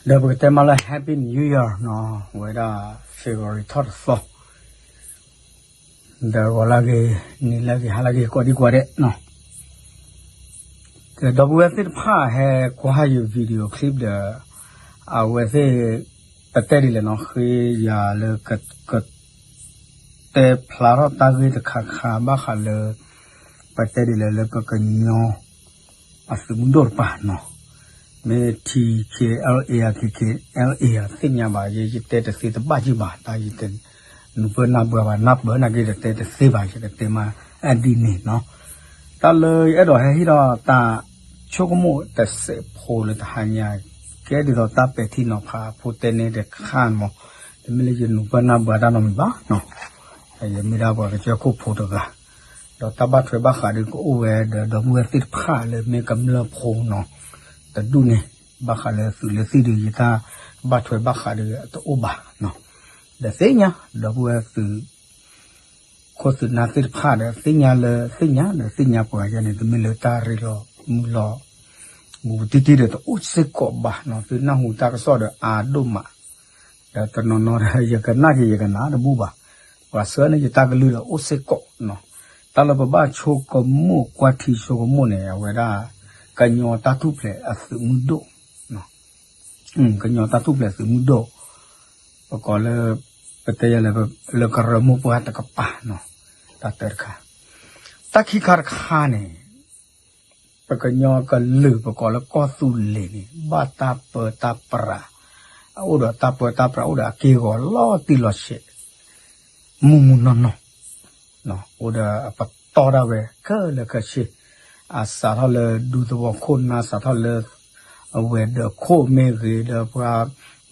ဒီးပကတဲမးလၢ Happy New Year နီၤ, ဝဲဒၣ် February ထီၣ်တသီ, ဒီးဂီၤလၢအဂ့ၤ, နံၤလၢအဂ့ၤ, ဟါလၢအဂ့ၤ ကိးဒံကိးဒဲးနီၤ. ဒီပုၢ်ဝဲၢ်သ့ၣ်တဖၣ်ဟဲကွၢ်ယ video clip ဒီး အဝဲသ့ၣ် ပတဲဒ်လဲၣ်နီၤ, ဃ့ယၤလၢ ကတဲဖျါထီၣ်တၢ်ဂ့ၢ်တခါခါ ဘၣ်ဃးလၢ ပတဲဒ်လဲၣ်လၢပကညီ အသုးမုၢ်ဒိၣ်တပၤနီၤ, မ့ၢ် ထံခ့ လ်အ့ ဧါ, ခ့ခ့ လ်အ့ ဧါ, သ့ၣ်ညါဘၣ်, ယ ယတဲတသ့တဘၣ်ယံၣ်ဘၣ်, တၢ်ယတနုာ်ပၢၢ်နၢ်ပၢၢ်ဘၣ်, နၢ်ပၢၢ်နာ်က့ဒီးတဲတသ့ဘၣ်, ယကတဲမးဒ်န့ၣ်နီၤ. တၢ်လၢယအဲၣ်ဒိးဟဲဟ့ၣ်ဒီးတၢ်ဆိကမိၣ်တစဲးဖိလၢတဟါညါ, ကဲဒ်သိးတၢ်ပဲာ်ထံနီၤဖးဖိတဲန့ၣ်တခါမး, တမ့ၢ်လၢယနုာ်ပၢၢ်နၢ်ပၢၢ်တၢ်နီတမံၤဘၣ်နီၤ. ယမ့ၢ်ဒၣ်ပှၤကစၢၢ်ခိၣ်ဖိတဂၤ, ဒီးတၢ်ဘၣ်ထွဲဘၣ်ဃးဒီးကအိၣ်ဝဲဒီး ဒီပုၢ်ဝဲၢ်သ့ၣ်တဖၣ်လၢမ့ၢ်ကမျၢၢ်ဖိနီၤ, တဒူၣ်န့ၣ်, ဘၣ်ဃးလၢသုးလၢသံၣ်ဒီး ယတၢ်ဘၣ်ထွဲဘၣ်ဃးဒီးတအိၣ်ဘၣ်နီၤ. ဒီးသ့ၣ်ညါ ဒီပုၢ်ဝဲၢ်သုး ခိၣ်သုးနၢ်သ့ၣ်တဖၣ်ဒီး သ့ၣ်ညါလၢသ့ၣ်ညါ ဒီးသ့ၣ်ညါပှၤယဲန့ၣ် တမ့ၢ်လၢတၢ်ရ့လိာ်မုာ်လိာ် မူပူၤတံၢ်တံၢ်ဒီးတအိၣ်စ့ၢ်ကီးဘၣ်နီၤ, သုနၢ်ဟူတၢ်ကစီၣ်ဒီးအါဒိၣ်မး, ဒီးတနီၤနီၤဒီး ယကနၣ်က့ၤယကနၣ်တဘူၣ်ဘၣ်, ပှၤဆှၢန့ၢ်ယတၢ်ကလုၢ်ဒီးအိၣ်စ့ၢ်ကီးနီၤ. တၢ်လၢပဘၣ်ဆိကမိၣ်ကွၢ်ထံဆိကမိၣ်န့ၣ် အဝဲဒၣ် ကညီတၢ်ထူၣ်ဖျဲးအသုးမုၢ်ဒိၣ် ကညီတၢ်ထူၣ်ဖျဲးသုးမုၢ်ဒိၣ်, ပကိးလၢ ပတဲယၤလၢ လၢကရၢမိၢ်ပှၢ်တကပၤနီၤ, တၢ်တၢတခါ, တၢ်ခံခါတခါန့ၣ် ပကညီကလုာ်ပကိးလၢကီၢ်သူလ့ၤန့ၣ် ဘၣ်တၢ်ပၢတၢ်ပြး, အအိၣ်ဒီးတၢ်ပၢတၢ်ပြး အိၣ်ဒီးအက့ၢ်အဂီၤလီၤတံၢ်လီၤဆဲး, မုၢ်မုၢ်နီၢ်နီၢ် အိၣ်ဒီးအပတီၢ်ဒၣ်ဝဲခဲလၢာ်ခဲဆ့, အစးထီၣ်လၢဒူသဝီခိၣ်နၢ် စးထီၣ်လၢ အဝဲၤဒၢးခိၣ်မ့ၢ်ဂ့ၤ ဒီးပှၤ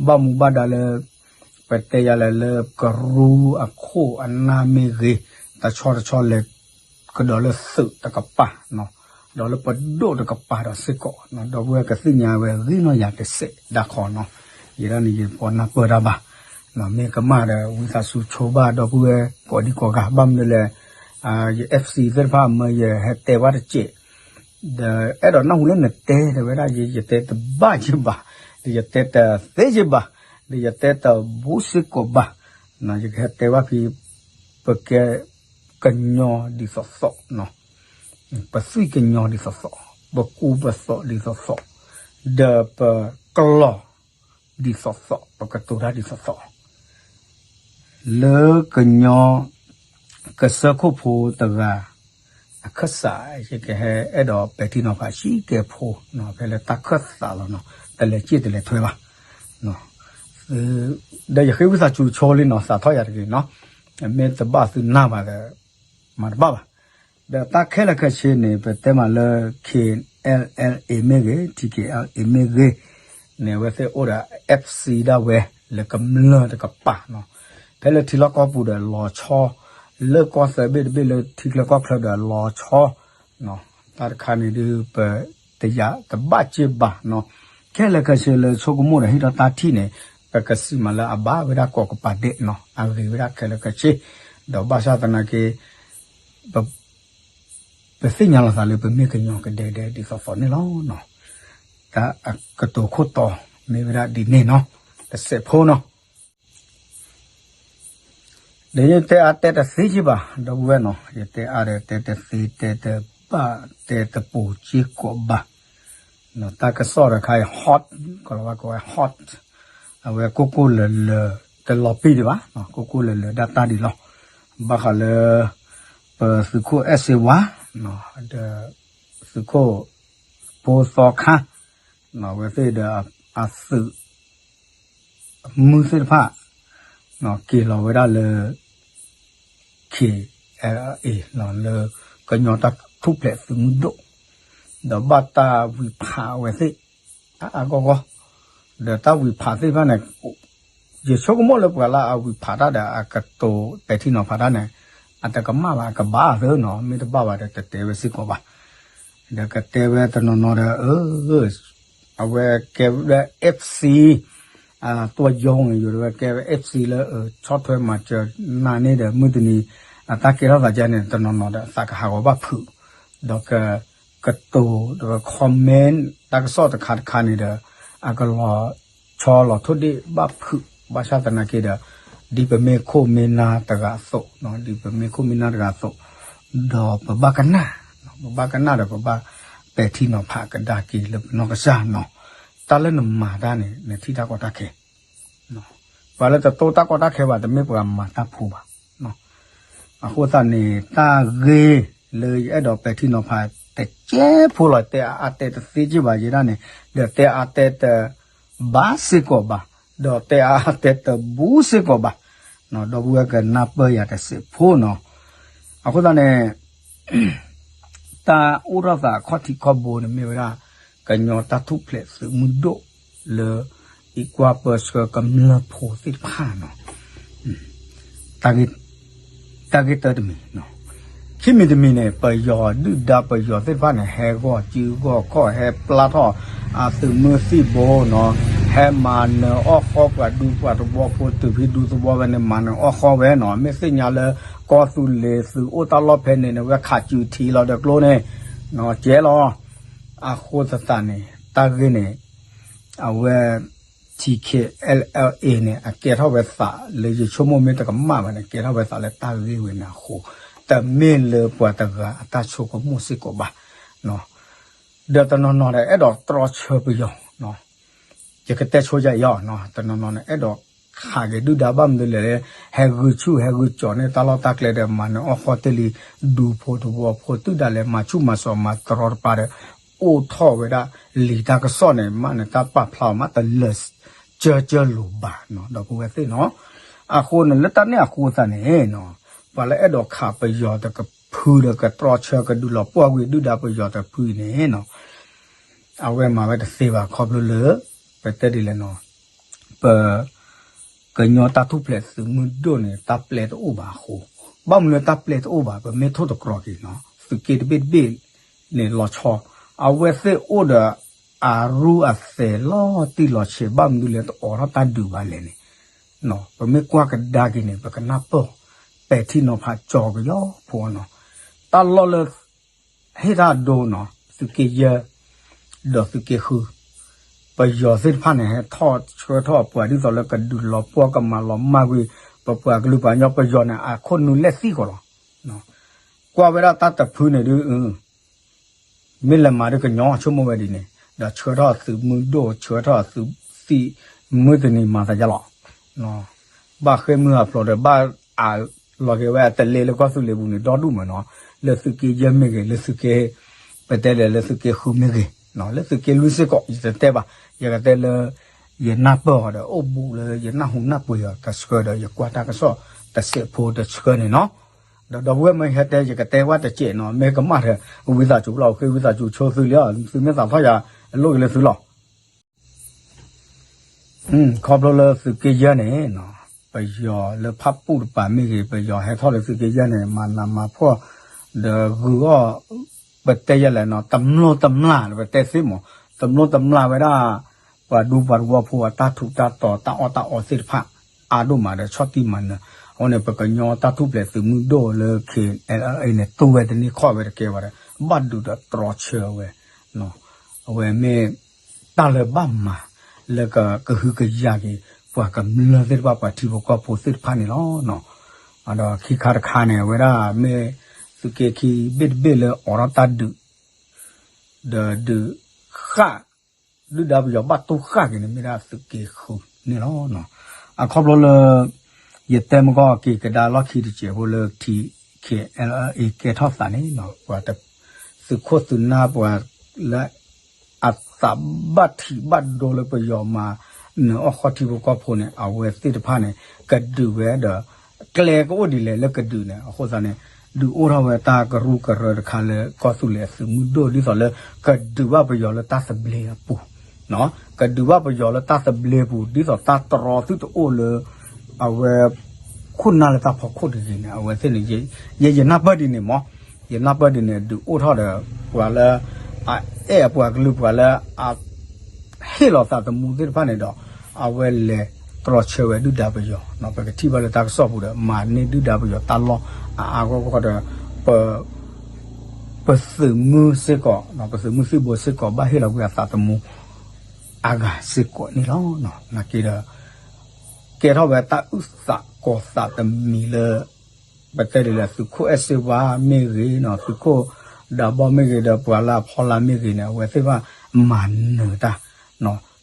ဘၣ်မူဘၣ်ဒါလၢ ပတဲယၤလၢ လၢကရူၢ်အခိၣ်အနၢ်မ့ၢ်ဂ့ၤ, တဆီတဆီလဲၤ ကဒီးလၢသုးတကပၤ, ဒီးလၢပဒိၣ်တကပၤဒီးစ့ၢ်ကီး, ဒီပုၢ်ဝဲၢ်ကသ့ၣ်ညါဝဲဂ့ၤနီၢ်ယၤတစဲးဒၣ်ခီနီၤ, ယဲဒၣ်န့ၣ်ယပှၤနၢ်ပၢၢ်တၢ်ဘၣ်, မ့ၢ်ကမၣ်ဒီး ဝံသးစူၤဆိဘၣ် ဒီပုၢ်ဝဲၢ်ကိးဒံကိးဂၤ ဘၣ်မနုၤလဲၣ်, ယ FC သ့ၣ်တဖၣ်မၢယဟဲတဲဘၣ်တစဲး, ဒီးအဲၣ်ဒိးနၢ်ဟူလၢနတဲ တဲဝဲဒၣ်ယ ယတဲတဘၣ်ယံၣ်ဘၣ်, ဒီးယတဲတသ့ယံၣ်ဘၣ်, ဒီးယတဲတဘူးစ့ၢ်ကီးဘၣ်, ယကဟဲတဲဘၣ်ဖဲ ပကဲကညီဒ်သိးသိး, ပသွံၣ်ကညီဒ်သိးသိး, ပကူပသိးဒ်သိးသိး, ဒီးပကျီၢ်ဒ်သိးသိး, ပကတိၤတၢ်ဒ်သိးသိး လၢကညီ ကစၢၢ်ခိၣ်ဖိတဂၤ အခၢၣ်စး ယကဟဲအဲၣ်ဒိးပဲာ်ထံနီၤဖးဆံးကဲဖိ ဖဲလၢတၢ်ခၢၣ်သးလီၤနီၤ, တလဲၤစ့ၣ်တလဲၤထွဲဘၣ်, ဒီးယဃ့ဝံသးစူၤဆိလံနီၤ, စးထီၣ်ယၤတဂ့ၤနီၤ, မ့ၢ်တဘၣ်သုနၢ်ဘၣ်ဒီး မၤတဘၣ်ဘၣ်. ဒီးတၢ်ခဲလၢာ်ခဲဆ့န့ၣ် ပတဲမးလၢ KNLA မ့ၢ်ဂ့ၤ, TNLA မ့ၢ်ဂ့ၤန့ၣ် အဝဲသ့ၣ်အိၣ်ဒီး FC ဒၣ်ဝဲ လၢကမျၢၢ်တကပၤနီၤ, ဖဲလၢထံလီၢ်ကီၢ်ပူၤဒီးလီၤဆီ, လၢကီၢ်သၢဘ့ၣ်တဘ့ၣ်လၢထံချၢကီၢ်ချၢဒီးလီၤဆီ, တၢ်တခါန့ၣ်ဒုး ပတယာ်တဘၣ်စ့ၢ်ဘၣ်နီၤ, ခဲလၢာ်ခဲဆ့လၢဆိကမိၣ်ဒီးဟ့ၣ်ထီၣ်တၢ်ထံၣ်န့ၣ် ပကစံးမးလၢအဘၣ်ဝဲဒၣ်ကိးကပၤဒဲးနီၤ, အဂ့ၤဝဲဒၣ်ခဲလၢာ်ခဲဆ့, ဒီးဘၣ်ဆၣ်သနာ်က့ ပသ့ၣ်ညါလီၤသးလၢပမ့ၢ်ကညီကဒဲကဒဲဒ်သိးသိးန့ၣ်လီၤ. တၢ်အကတိၤခိၣ်တီမ့ၢ်ဝဲဒၣ်ဒ်န့ၣ်နီၤ, တစဲးဖိနီၤ. ဒီးယတဲအါတဲတသ့က့ဘၣ် ဒီပုၢ်ဝဲၢ်နီၤ, ယတဲအါဒီးတဲတသ့ တဲတဘၣ် တဲတပူၤစ့ၢ်ကီးဘၣ်. တၢ်ကစီၣ်တခါအံၤ hot, ကိးလီၤဝဲကိးဝဲ hot, အဝဲကိၢ်ကိၢ်လၢၤလၢၤ တလီၤပံာ်ဒံးဘၣ်, ကိၢ်ကိၢ်လၢၤလၢၤဒၣ်တၢ်ဒံးလီၤ. ဘၣ်ဃးလၢ ပသုးခိၣ်အဲၣ်စ့ဝါ ဒီး သုးခိၣ်ဖိသီခါ အဝဲသ့ၣ်ဒီးအသုး မုၢ်သ့ၣ်တဖၣ် က့ၤလီၤဝဲဒၣ်လၢ KNLA လၢကညီတၢ်ထူၣ်ဖျဲးသုးမုၢ်ဒိၣ်, ဒီးဘၣ်တၢ်ဝံၤဖးအဝဲသ့ၣ် အါအါဂီၢ်ဂီၢ်, ဒီးတၢ်ဝံၤဖးသ့ၣ်တဖၣ်န့ၣ် ယဆိကမိၣ်လၢပှၤလၢအဝံၤဖးတၢ်ဒီး အကတိၤပဲာ်ထံနီၤဖးတၢ်န့ၣ် အတကမၣ်ဘၣ် အကဘၣ်သ့နီၤ, မ့ၢ်တဘၣ်ဘၣ်ဒီးတတဲဝဲစ့ၢ်ကီးဘၣ်. ဒီးကတဲဝဲတနီၤနီၤဒီး အဝဲကဲဝဲ FC တီၢ်ယီၤန့ၣ် ယိၤဝဲကဲဝဲ FC လၢ ဆီၣ်ထွဲမၤစၢၤနၤန့ၣ်ဒီး မုၢ်တနံၤ အတၢ်ကဲထီၣ်သးကဲန့ၣ် တနီၤနီၤဒီး သးကဟးဂီၤဘၣ်ဖုး ဒီးက ကတိၤဒီး comment တၢ်ကစီၣ်တခါတခါန့ၣ်ဒီး အကလီၤ ဆီလီၤထိၣ်ဒ့ၣ်ဘၣ်ဖုး ဘၣ်ဆၣ်သနာ်က့ဒီး ဒ်ပမ့ၢ်ခိၣ်မ့ၢ်နၢ်တဂၤအသိး, ဒ်ပမ့ၢ်ခိၣ်မ့ၢ်နၢ်တဂၤအသိး, ဒီးပဘၣ်ကနၣ်, ပဘၣ်ကနၣ်ဒီးပဘၣ်ပဲာ်ထံနီၤဖးကဒါက့ၤလၢပနီၢ်ကစၢ်နီၤ, တၢ်လၢနမၤတၢ်န့ၣ် နထံၣ်တၢ်ကီတၢ်ခဲ ပှၤလၢတတိၢ်တၢ်ကီတၢ်ခဲဘၣ် တမ့ၢ်ပှၤမၤတၢ်ဖိဘၣ်. အဃိသတးန့ၣ် တၢ်ဂ့ၢ်လၢယအဲၣ်ဒိးပဲာ်ထံနီၤဖး တကဲဖိလီၤ တဲအါတဲတသ့က့ၢ်ဘၣ်ယဲဒၣ်န့ၣ်, ဒီးတဲအါတဲတဘၣ်စ့ၢ်ကီးဘၣ်, ဒီးတဲအါတဲတဘူးစ့ၢ်ကီးဘၣ်, ဒီပုၢ်ဝဲၢ်ကနၢ်ပၢၢ်ယၤတစဲးဖိနီၤ. အဃိသတးန့ၣ် တၢ်အိၣ်ထီၣ်သးခီၣ်ထံးခီၣ်ဘိန့ၣ်မ့ၢ်ဝဲဒၣ် ကညီတၢ်ထူၣ်ဖျဲးသုးမုၢ်ဒိၣ်လၢ အံးကွၢ်ပၢဆှၢကမျၢၢ်ဖိသ့ၣ်တဖၣ်နီၤ, တၢ်ဂ့ၢ်တၢတမံၤ, ခံမံၤတမံၤန့ၣ် ပယီၤဒုၣ်ဒါပယီၤသ့ၣ်တဖၣ်န့ၣ် ဟဲဂီၢ်စုဂီၢ်ခီၣ် ဟဲပျၢ်ထီၣ်အသုးမုၢ်သံၣ်ဘိနီၤ, ဟဲမၤနၢၤအီၣ်ဃီပှၤဒူပှၤသဝီဖိ တုၤဖဲဒူသဝီဝဲန့ၣ် မၤနၢၤအီၣ်ဃီဝဲနီၤ, မ့ၢ်သ့ၣ်ညါလၢကီၢ်သူလ့ၤသုးအိၣ်တၢ်လီၢ်ဖဲန့ၣ်န့ၣ် ဝဲခးစုထံလီၤဒီးကျိန့ၣ် ကဲလီၤ. အဃိသတးန့ၣ် တၢ်ဂ့ၢ်န့ၣ် အဝဲ ထံခံ အဲလ်အဲလ်အ့န့ၣ် အကဲထီၣ်ဝဲသးလၢယဆိကမိၣ်မ့ၢ်တကမၣ်ဘၣ်န့ၣ် ကဲထီၣ်ဝဲသးလၢတၢ်ဂ့ၢ်ဝဲန့ၣ်အဃိ, တမ့ၢ်လၢပှၤတဂၤအတၢ်ဆိကမိၣ်စ့ၢ်ကီးဘၣ်. ဒီးတနီၤနီၤဒီး အဲၣ်ဒိးတြီဆၢပယီၤ, ယကတဲဆိယၤအံၤအီၤ, တနီၤနီၤန့ၣ် အဲၣ်ဒိးခးက့ၤဒုၣ်ဒါဘၣ်မနုၤလဲၣ်, ဟဲဂုာ်ဆူၣ်ဟဲဂုာ်ကၠီၤန့ၢ်တၢ်လီၢ်တၢ်ကျဲဒီး မၤနၢၤအီၣ်ဃီတ့ၢ်လံ ဒူဖိသဝီဖိ တုၤဒၣ်လဲာ် မၤဆူၣ်မၤစိးမၤတရီတပါဒီး အိၣ်ထီၣ်ဝဲဒၣ်လံာ်တၢ်ကစီၣ်န့ၣ် မ့ၢ်န့ၣ်တၢ်ပာ်ဖျါအီၤမးတလၢာ်ကၢကၢလိၤဘၣ်နီၤ ဒီပုၢ်ဝဲၢ်သ့ၣ်နီၤ. အဃိန့ၣ် လၢတၢ်န့ၣ်အဃိသတးန့ၣ်နီၤ, ပှၤလၢအဲၣ်ဒိးခးပယီၤတကဖုဒီး ကတြီဆၢကဒုးလီၤပှီၢ်ကွံာ်ဒုၣ်ဒါပယီၤတဖုအံၤန့ၣ်နီၤ အဝဲမၤဝဲတသ့ဘၣ် ခီဖျိလၢ ပတဲဒ်လဲၣ်နီၤ, ပ ကညီတၢ်ထူၣ်ဖျဲးသုးမုၢ်ဒိၣ်န့ၣ် တၢ်ပျဲတအိၣ်ဘၣ်အဃိ, ဘၣ်မနုၤလၢတၢ်ပျဲတအိၣ်ဘၣ် ပမ့ၢ်ထိၣ်သတြီၤက့ၤနီၤ သုးက့တဘ့ၣ်တဘ့ၣ်န့ၣ်လီၤဆီ, အဝဲသ့ၣ်အိၣ်ဒီးအရူအသဲးလီၤတံၢ်လီၤဆဲး ဘၣ်မနုၤလဲၣ်တအိးထီၣ်တၢ်ဒုးဘၣ်လဲၣ်န့ၣ်, ပမ့ၢ်ကွၢ်ကဒါက့ၤန့ၣ် ပကနၢ်ပၢၢ် ပဲာ်ထံနီၤဖးကၠီၤကယီဖိနီၤ, တၢ်လီၢ်လၢ ဟ့ၣ်တၢ်ဒိနီၤ သုးက့ယဲၢ် ဒီးသုးက့ဃု, ပယီၤသ့ၣ်တဖၣ်န့ၣ် ဟဲထီၣ်ဆှၢထီၣ်အပှၤဒ်သိးလၢကဒုးလီၤပှီၢ်ကမၤလီၤမၢ်ကွံာ် ပပှၤကလုာ်ပှၤကညီ ပယီၤန့ၣ် အခိၣ်နူာ်လဲၣ်သံၣ်ဃီလီၤ. ကွၢ်ဝဲဒၣ်တၢ်တဖုန့ၣ်ဒုး မ့ၢ်လဲၤမၤဒ်ကညီဆိကမိၣ်ဝဲဒ်န့ၣ် ဒီးဆှၢထီၣ်သုးမုၢ်ဒိၣ် ဆှၢထီၣ်သုးသံၣ် မုၢ်တနံၤမၤသးယါလီၤ. ဘၣ်ဃ့ၢ်မုၢ်ဟးဖျိးဒီး ဘၣ်အလီၤက့ၤဝဲအတလ့လၢကီၢ်သူလ့ၤပူၤန့ၣ် ဒီဒူၣ်မးနီၤ, လၢသုးက့ယဲၢ်မ့ၢ်ဂ့ၤ လၢသုးက့ ပတဲလဲၣ်လၢသုးက့ဃုမ့ၢ်ဂ့ၤ, လၢသုးက့လွံၢ်စ့ၢ်ကီး ယတတဲဘၣ်, ယကတဲလၢ ယနၢ်ပၢၢ်အီၤဒီး အိၣ်ဘူးလၢယနၢ်ဟူနၢ်ပှ့ၤအီၤတဆှၢဒီး ယကွၢ်တၢ်ကစီၣ်တစဲးဖိတဆှၢန့ၣ်နီၤ. ဒီးဒီပုၢ်ဝဲၢ်မ့ၢ်ဟဲတဲ ယကတဲဝဲတစဲးနီၤ, မ့ၢ်ကမၣ်ထဲ ဝံသးစူၤလီၤ ဃ့ဝံသးစူၤဆိသုလံ, သုမ့ၢ်သးထီၣ်ယၤ အလိၣ်က့ၤလၢသုလီၤ. ခီဖျိလၢသုးက့ယဲၢ်န့ၣ် ပယီၤလၢဖၣ်ပူၣ်တပၤမ့ၢ်ဂ့ၤ ပယီၤဟဲထီၣ်လၢသုးက့ယဲၢ်န့ၣ် မၤနးမၤဖှီၣ် ဒီးဂုၤအီၣ် ပတဲယဲၢ်လဲၣ်နီၤ တမျိၢ်တမျာ် ပတဲသ့မး တမျိၢ်တမျာ်ဝဲဒၣ် ပှၤဒူပှၤသဝီဖိအတၢ်ထူးတၢ်တီၤ တၢ်အီၣ်တၢ်အီသ့ၣ်တဖၣ် အါဒိၣ်မးဒီး ဆီၣ်တံၢ်မၤနၢၤ, အဃိန့ၣ် ပကညီတၢ်ထူၣ်ဖျဲးသုးမုၢ်ဒိၣ်လၢ ခဲအံၤန့ၣ် တူၢ်ဝဲတန့ၢ်ခီၣ်ဝဲတကဲဘၣ်ဒီး ဘၣ်ဒုးဒီးတြီဆၢဝဲ အဝဲမ့ၢ်တၢ်လၢဘၣ်မၤ လၢကကဟုကယာ်က့ၤ ပှၤကမျၢၢ်သ့ၣ်တဖၣ် ပှၤထံဖိကီၢ်ဖိသ့ၣ်တဖၣ်န့ၣ်လီၤ. ဒီးခံခါတခါန့ၣ် အဝဲဒၣ်မ့ၢ်သုးက့ခံဘ့ၣ်တဘ့ၣ်လၢအိးထီၣ်တၢ်ဒုး ဒီးဒုးဃၣ် ဒုၣ်ဒါပယီၤဘၣ်တူၢ်ဃၣ်က့ၤန့ၣ် မ့ၢ်ဒၣ်သုးက့ဃုန့ၣ်လီၤ. အခီဖျိလၢ ယတဲမ့ၢ်ကီၢ်က့ၤကဒါလီၢ်ခံတစဲးဖိလၢ ထံခံ အဲလ်အဲလ်အ့ ကဲထီၣ်သးန့ၣ် ပှၤ သုးခိၣ်သုးနၢ်ပှၤလၢ အသးဘၣ်ထံးဘၣ်ဒိလၢပယီၤမၤနၢၤအီၣ်ဃီထံဖိကီၢ်ဖိန့ၣ် အဝဲသ့ၣ်တဖၣ်န့ၣ် ကဒုးဝဲဒီး ကျဲကအိၣ်ဒ်လဲၣ်လၢကဒုးန့ၣ် အဃိသတးန့ၣ် ဒုးအိၣ်ထီၣ်ဝဲတၢ်ကရူၢ်ကရၢတခါလၢကီၢ်သူလ့ၤအသုးမုၢ်ဒိၣ် ဒ်သိးလၢကဒုးဘၣ်ပယီၤလၢတၢ်သဘျ့အပူၤ ကဒုးဘၣ်ပယီၤလၢတၢ်သဘျ့ပူၤ ဒ်သိးတၢ်တြီသုတအိၣ်လၢ အဝဲ ခိၣ်နၢ်လၢတၢ်ဖီခိၣ်တဂ့ၤန့ၣ် အဝဲသ့ၣ်န့ၣ် ယ ယနၢ်ပၢၢ်ဒ်န့ၣ်မး ယနၢ်ပၢၢ်ဒ်န့ၣ် ဒုးအိၣ်ထီၣ်ဒီး ပှၤလၢ အအဲၣ်အပှၤကလုာ်ပှၤလၢ အ ဟ့ၣ်လီၤသးသမူသ့ၣ်တဖၣ်န့ၣ်ဒီး အဝဲလဲၤတြီဆၢဝဲဒုၣ်ဒါပယီၤ ပကထံၣ်ဘၣ်လၢတၢ်ကစီၣ်ပူၤဒီး မၤန့ၢ်ဒုၣ်ဒါပယီၤတၢ်လီၢ်အါအါဂီၢ်ဂီၢ်ဒီး ပ ပသုးမုၢ်စ့ၢ်ကီး ပသုးမုၢ်သံၣ်ဘိစ့ၢ်ကီး ဘၣ်ဟ့ၣ်လီၤကွံာ်အသးသမူ အါဂၤစ့ၢ်ကီးန့ၣ်လီၤ. နာ်က့ဒီး ကဲထီၣ်ဝဲတၢ်အုၣ်သးကီၤသးတမံၤလၢ ပတဲဒ်လဲၣ် သုးခိၣ်အဲၣ်စ့ဝါမ့ၢ်ဂ့ၤနီၤ, သုးခိၣ်ဒးဘီမ့ၢ်ဂ့ၤဒီး ပှၤလၢအဖီလာ်မ့ၢ်ဂ့ၤန့ၣ် အဝဲသ့ၣ်တဖၣ်မၤနၢၤတၢ်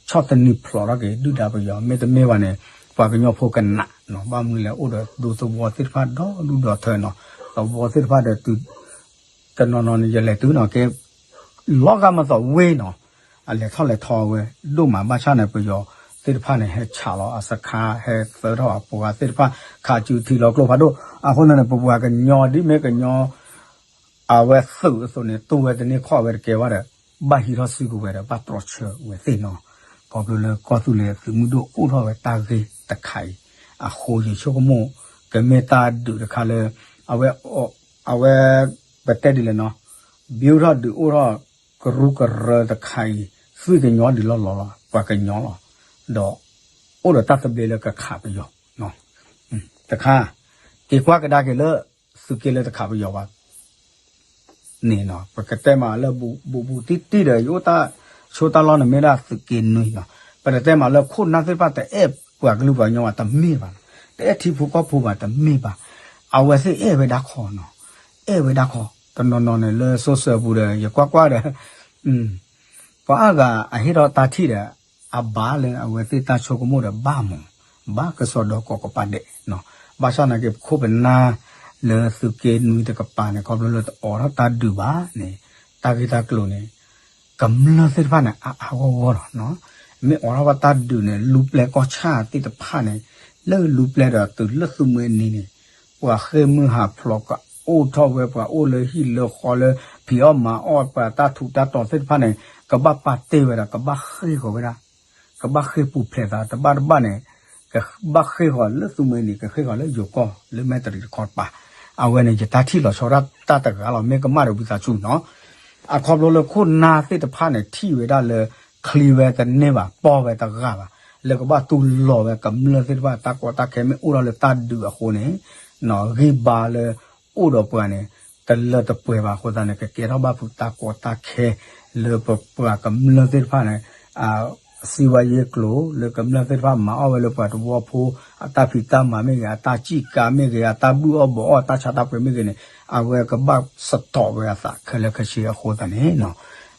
ဆီၣ်သနံးဖျိးထီၣ်က့ၤ ဒုၣ်ဒါပယီၤ မ့တမ့ၢ်ဘၣ်န့ၣ် ပှၤကညီဖိကနးနီၤ, ဘၣ်မနုၤလဲၣ် အိၣ်ဒီးဒူသဝီသ့ၣ်တဖၣ်ဒီဒူၣ်ဒီထၢနီၤ, သဝီသ့ၣ်တဖၣ်ဒီးတုၤ တနီၤနီၤန့ၣ် ယလဲၤတုၤနီၤက့ လီၤဂာ်မးသီးဝ့ၢ်နီၤ, အလဲၤထီၣ်လဲၤထီဝဲဒိၣ်မး ဘၣ်ဆၣ်န့ၣ် ပယီၤသ့ၣ်တဖၣ်န့ၣ် ဟဲဆးလီၤအစခါ ဟဲသၢထီၣ်အပှၤသ့ၣ်တဖၣ် ခးစုထံလီၤကျိဖးဒိၣ်, အဃိသတးန့ၣ် ပပှၤကညီဒ်မ့ၢ်ကညီ အဝဲသုးအသိးန့ၣ် တိၢ်ဝဲတန့ၢ်ခီၣ်ဝဲတကဲဘၣ်ဒီး ဘၣ်ဟံးထီၣ်စုကဝဲၤဒီး ဘၣ်တြီဆၢဝဲသ့ၣ်နီၤ, ခီဖျိလၢကီၢ်သူလ့ၤသုးမုၢ်ဒိၣ်အိၣ်ထီၣ်ဝဲတၢ်ဂ့ၢ်တခါအံၤ, အဃိယဆိကမိၣ် ကမ့ၢ်တၢ်ဒုးတခါလၢ အဝဲ အဝဲ ပတဲဒ်လဲၣ်နီၤ, ဘံထီၣ်ဒုးအိၣ်ထီၣ်ကရူၢ်ကရၢတခါအံၤ သွံၣ်ကညီဒုးလီၤလီၤလီၤ ပှၤကညီလီၤ, ဒီး အိၣ်ဒီးတၢ်သဘျ့လၢကခးပယီၤ တခါ, က့ၤကွၢ်ကဒါက့ၤလၢ သုးက့လၢတခးပယီၤဘၣ် န့ၣ်နီၤ, ပကတဲမးလၢဘူးဘူးတံၢ်တံၢ်ဒီး ယအိၣ်တၢ်ဆိးတၢ်လီၢ်န့ၣ်မ့ၢ်ဒၣ်သုးက့နွံနီၤ, ပတတဲမးလၢခိၣ်နၢ်သ့ၣ်တဖၣ်တအဲၣ်ပှၤကလုာ်ပှၤကညီဘၣ်တမ့ၢ်ဘၣ်, တအဲၣ်ထံဖိကီၢ်ဖိဘၣ်တမ့ၢ်ဘၣ်, အဝဲသ့ၣ်အဲၣ်ဝဲဒၣ်ခီနီၤ, အဲၣ်ဝဲဒၣ်ခီ, တနီၤနီၤန့ၣ်လၢ social ပူၤဒီး ယကွၢ်ကွၢ်ဒီး ပှၤအါဂၤအဟ့ၣ်ထီၣ်တၢ်ထံၣ်ဒီး အဘၣ်လၢအဝဲသ့ၣ်တၢ်ဆိကမိၣ်ဒီးဘၣ်မး, ဘၣ်ကစီဒီကိးကပၤဒဲး, ဘၣ်ဆၣ်နာ်က့ပခိၣ်ပနၢ်လၢသုးက့နွံတကပၤန့ၣ် ခီဖျိလၢတအိးထီၣ်တၢ်ဒုးဘၣ်န့ၣ် တၢ်ဂ့ၢ်တၢ်ကျိၤန့ၣ် ကမျၢၢ်သ့ၣ်တဖၣ်န့ၣ် အါအါဂီၢ်ဂီၢ်လီၤ. မ့ၢ်အိးထီၣ်ဘၣ်တၢ်ဒုးန့ၣ် လူၤပျဲၢ်ကီၢ်ဆၣ်သ့ၣ်တဖၣ်န့ၣ် လၢလူၤပျဲၢ်ဒီးတုၤလၢသုးမုၢ်အနံၤန့ၣ် ပှၤဃ့ၢ်မုၢ်ဟးဖျိးကအိၣ်ထီၣ်ဝဲ ပှၤအိၣ်လၢဟံၣ်လၢဃီလၢ ဖံးအီၣ်မၤအီၣ်ပှၤတၢ်ထူးတၢ်တီၤသ့ၣ်တဖၣ်န့ၣ် ကဘၣ်ပာ်တ့ၢ်ဝဲဒီး ကဘၣ်ဃ့ၢ်ဃီၤဝဲဒၣ် ကဘၣ်ဃ့ၢ်ပူၤဖျဲးသးတဘၣ်တဘၣ်န့ၣ် ကဘၣ်ဃ့ၢ်ဃီၤလၢသုးမုၢ်အနံၤ ကဃ့ၢ်ဃီၤလၢယိၤကီၢ်လၢမဲၢ်တရံးတခီတပၤ, အဝဲန့ၣ် ယတၢ်ထံၣ်လီၤဆီဒၣ်တၢ်တဂၤလီၤ မ့ၢ်ကမၣ်ဒီးဝံသးစူၤနီၤ အခီဖျိလၢခိၣ်နၢ်သ့ၣ်တဖၣ်န့ၣ် ထံၣ်ဝဲဒၣ်လၢ ချံဝဲတန့ၢ်ဘၣ် ပီၢ်ဝဲတဂၤဘၣ် လၢကဘၣ်တူၢ်လိာ်ဝဲကမျၢၢ်သ့ၣ်တဖၣ် တၢ်ကီတၢ်ခဲမ့ၢ်အိၣ်ထီၣ်လၢတၢ်ဒုးအဃိန့ၣ် ဂံၢ်ဘါလၢအိၣ်ဒီးပှၤန့ၣ် တလၢတပှဲၤဘၣ်အဃိသတးန့ၣ် ကကဲထီၣ်ဘၣ်ဖုးတၢ်ကီတၢ်ခဲ လၢပပှၤကမျၢၢ်သ့ၣ်တဖၣ်န့ၣ် စံးဝါယ့ကျိၤ လၢကမျၢၢ်သ့ၣ်တဖၣ်မၤအီၣ်ဝဲလၢပှၤသဝီဖိ အတၢ်ဖံးတၢ်မၤမ့ၢ်ဂ့ၤ အတၢ်စံၣ်ကါမ့ၢ်ဂ့ၤ အတၢ်ဘုၣ်အီၣ်ဘီးအီၣ် တၢ်ဆါတၢ်ပှ့ၤမ့ၢ်ဂ့ၤန့ၣ် အဝဲကဘၣ်စတီးဝဲအသးခဲလၢာ်ခဲဆ့အဃိသတးန့ၣ်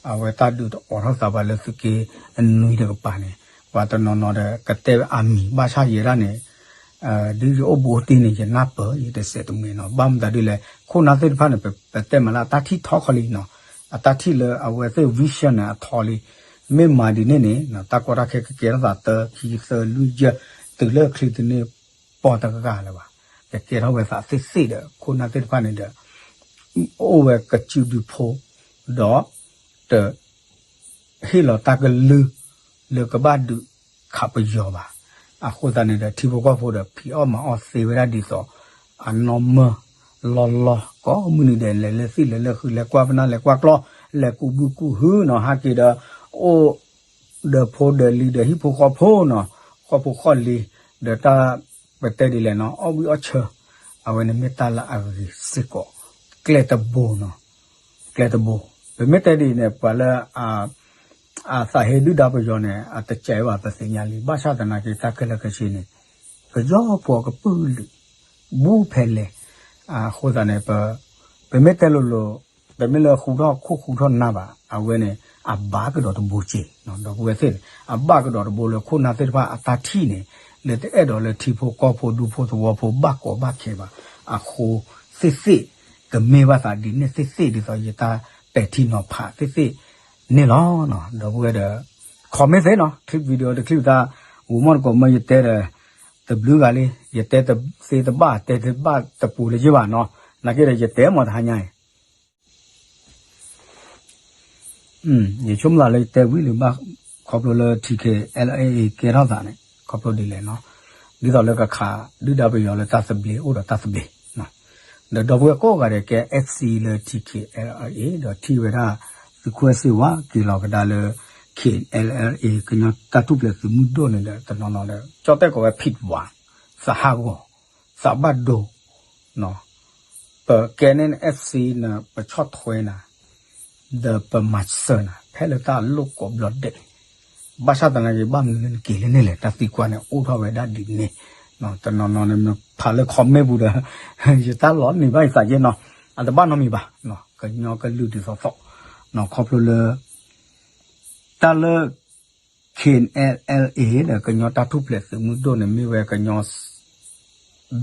အဝဲတၢ်ဒုးတအိးထီၣ်သးဘၣ်လၢသုးက့အနွံတကပၤန့ၣ် ပှၤတနီၤနီၤဒီးကတဲဝဲအမံၤ ဘၣ်ဆၣ်ယဲဒၣ်န့ၣ် ဒ်ယအိၣ်ဘူးတံၢ်န့ၣ် ယနၢ်ပၢၢ် ယတစဲးတမှဲၤနီၤ ဘၣ်မတၤဒ်လဲၣ် ခိၣ်နၢ်သ့ၣ်တဖၣ်န့ၣ် ပတဲမးလၢအတၢ်ထံၣ်ထီခီလံနီၤ အတၢ်ထံၣ်လၢအဝဲသ့ၣ် vision န့ၣ် အထီလံ မ့ၢ်မၤဒ်န့ၣ်န့ၣ် တၢ်ကီတၢ်ခဲကကဲထီၣ်သးတၢ ခံ သၢ လွံၢ် ယဲၢ် တုၤလၢချံတန့ၢ်ပီၢ်တဂၤလၢၤဘၣ် ကကဲထီၣ်ဝဲသးသ့ၣ်သ့ၣ်ဒီး ခိၣ်နၢ်သ့ၣ်တဖၣ်န့ၣ်ဒီး အိၣ်ဝဲကစုဒုဖိ ဒီး တ ဟ့ၣ်လီၤတၢ်ကလုၢ် လၢကဘၣ်ဒုးခးပယီၤဘၣ်. အဃိသတးန့ၣ်ဒီး ထံဖိကီၢ်ဖိဒီး ဖံးအီၣ်မၤအီၣ်သ့ဝဲဒၣ်ဒ်သိး အနီၢ်မၢၢ်လီၢ်လီၢ် ကိးမုၢ်နံၤဒဲး လဲၤလၢသ့ၣ်လဲၤလၢဃုာ် လဲၤကွၢ်ပနၢ် လဲၤကွၢ်ကျီ လဲၤကူးဘုကူးဟုနီၤ ဟဲက့ၤဒီး အိၣ်ဒီးဖိဒီးလံၤဒီးဟံၣ်ဖိဃီဖိနီၤ ဃီဖိဃီလံၤ ဒီးတၢ်ပတဲဒ်လဲၣ်နီၤ အီၣ်ဘှံးအီၣ်ဆၢ အဝဲန့ၣ်မ့ၢ်တၢ်လၢအဂ့ၤစ့ၢ်ကီး ကျဲတဘိနီၤ ကျဲတဘိ ပမ့ၢ်တဲဒ်အံၤန့ၣ် ပှၤလၢ အသးဟ့ဒုၣ်ဒါပယီၤန့ၣ် အတကဲဘၣ်ပသ့ၣ်ညါလံ ဘၣ်ဆၣ်သနာ်က့ တၢ်ခဲလၢာ်ခဲဆ့န့ၣ် ကယီၢ်ပှီၤကပုာ်လုာ် ဘူးဖဲလဲၣ် အဃိသတးန့ၣ် ပမ့ၢ်တဲလိၤလိၤ တမ့ၢ်လၢဃူထီၣ်ခိၣ်ဃူထီၣ်နၢ်ဘၣ် အဝဲန့ၣ် အဘၣ်ကဒီးတဘိက့ၤ ဒီပုၢ်ဝဲၢ်သ့ၣ်န့ၣ် အဘၣ်ကဒီးတဘိလၢခိၣ်နၢ်သ့ၣ်တဖၣ်အတၢ်ထံၣ်န့ၣ် လၢတအဲၣ်ဒိးလၢထံဖိကီၢ်ဖိဒူဖိသဝီဖိဘၣ်ကီဘၣ်ခဲဘၣ် အဃိသ့ၣ်သ့ၣ် ကမ့ၢ်ဘၣ်သးဒ်န့ၣ်သ့ၣ်သ့ၣ်ဒ်သိးယတၢ်ပဲာ်ထံနီၤဖးသ့ၣ်သ့ၣ်န့ၣ်လီၤ. ဒီပုၢ်ဝဲၢ်ဒီး comment သ့နီၤ clip video တချံၣ်တၢ် ဂိၤမီၣ်တကိးမၢယတဲဒီး တဘျုးဂၤလံ ယတဲသ့တဘၣ် တဲသ့တဘၣ်တပူၤလၢၤဘၣ်နီၤ နာ်က့ဒီးယတဲမ့ၢ်တဟါညါအံၤ ယဆိကမိၣ်သးလၢယတဲဝံၤလံဘၣ် ခီဖျိလၢ ထံၣ်ခ့ၣ်အဲလ်အ့ ကဲထီၣ်သးန့ၣ် ခီဖျိဒ်လဲၣ်နီၤ ဒ်သိးလၢကခးဒုၣ်ဒါပယီၤလၢတၢ်သဘျ့ အိၣ်ဒီးတၢ်သဘျ့ ဒီးဒီပုၢ်ဝဲၢ်ကိးဂၤဒဲးကဲ FC လၢ ထံၣ်ခ့ၣ်အဲလ်အ့ ဒီးထံၣ်ဝဲဒၣ် သုးခိၣ်အဲၣ်စ့ဝါ က့ၤလီၤကဒါလၢ KNLA ကညီတၢ်ထူၣ်ဖျဲးသုးမုၢ်ဒိၣ်န့ၣ်ဒီး တနီၤနီၤဒီး ကၠီၣ်တဲၣ်ကိးဝဲ ဖံးဝါ သးဟးဂီၤ သးဘၣ်ဒိ ပကဲန့ၣ် FC န့ၣ် ပဆီၣ်ထွဲနၤ ဒီးပမၤစၢၤနၤ ဖဲလၢတၢ်လိၣ်ကိးဘျီဒဲး ဘၣ်ဆၣ်သနာ်က့ ဘၣ်မနုၤလၢနက့ၤလၢန့ၣ်လဲၣ်, တၢ်သံကွၢ်န့ၣ် အိၣ်ထီၣ်ဝဲဒၣ်ဒ်န့ၣ်, တနီၤနီၤန့ၣ် ဖးလၢ comment ပူၤဒီး ယတၢ်လီၤန့ၢ်ဘၣ်ယသးယဲနီၤ, အတဘၣ်နီတမံၤဘၣ်, ကညီကလုာ်ဒ်သိးသိး, ခီဖျိလၢ တၢ်လၢ K N L A ဒီးကညီတၢ်ထူၣ်ဖျဲးသုးမုၢ်ဒိၣ်န့ၣ် မ့ၢ်ဝဲကညီ